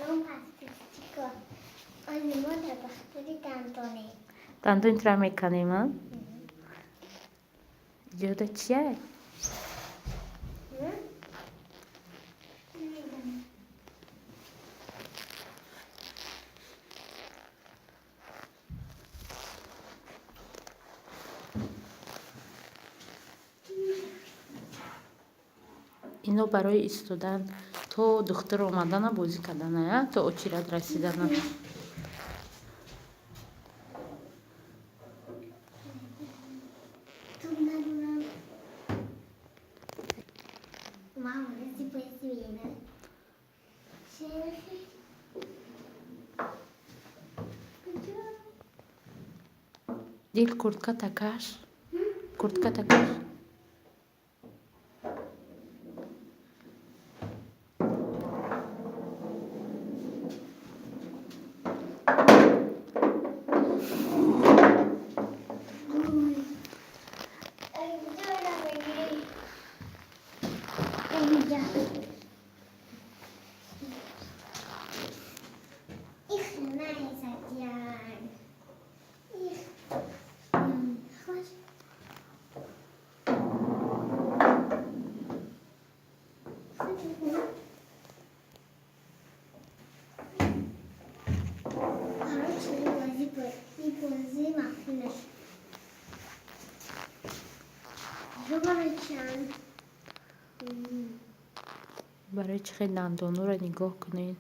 Салом, подписчико. Ози мо дар бахтури дандонем. Дандони тура меканем, а? Ҷода чия? Намедонам. Ино барои истодан то духтур омадана бозӣ кардана, то очередь расидана. Тук надорам. Мама, си бина. Куҷо? Дил, куртка такаш, куртка такаш. Ай, куҷо мегирӣ? Инҷа. Их, наизадян. Их. Хош. Короче, ин бозӣ махфӣ нашуд. Барои чанд? Барои чӣ хел дандонҳоро нигоҳ кунед.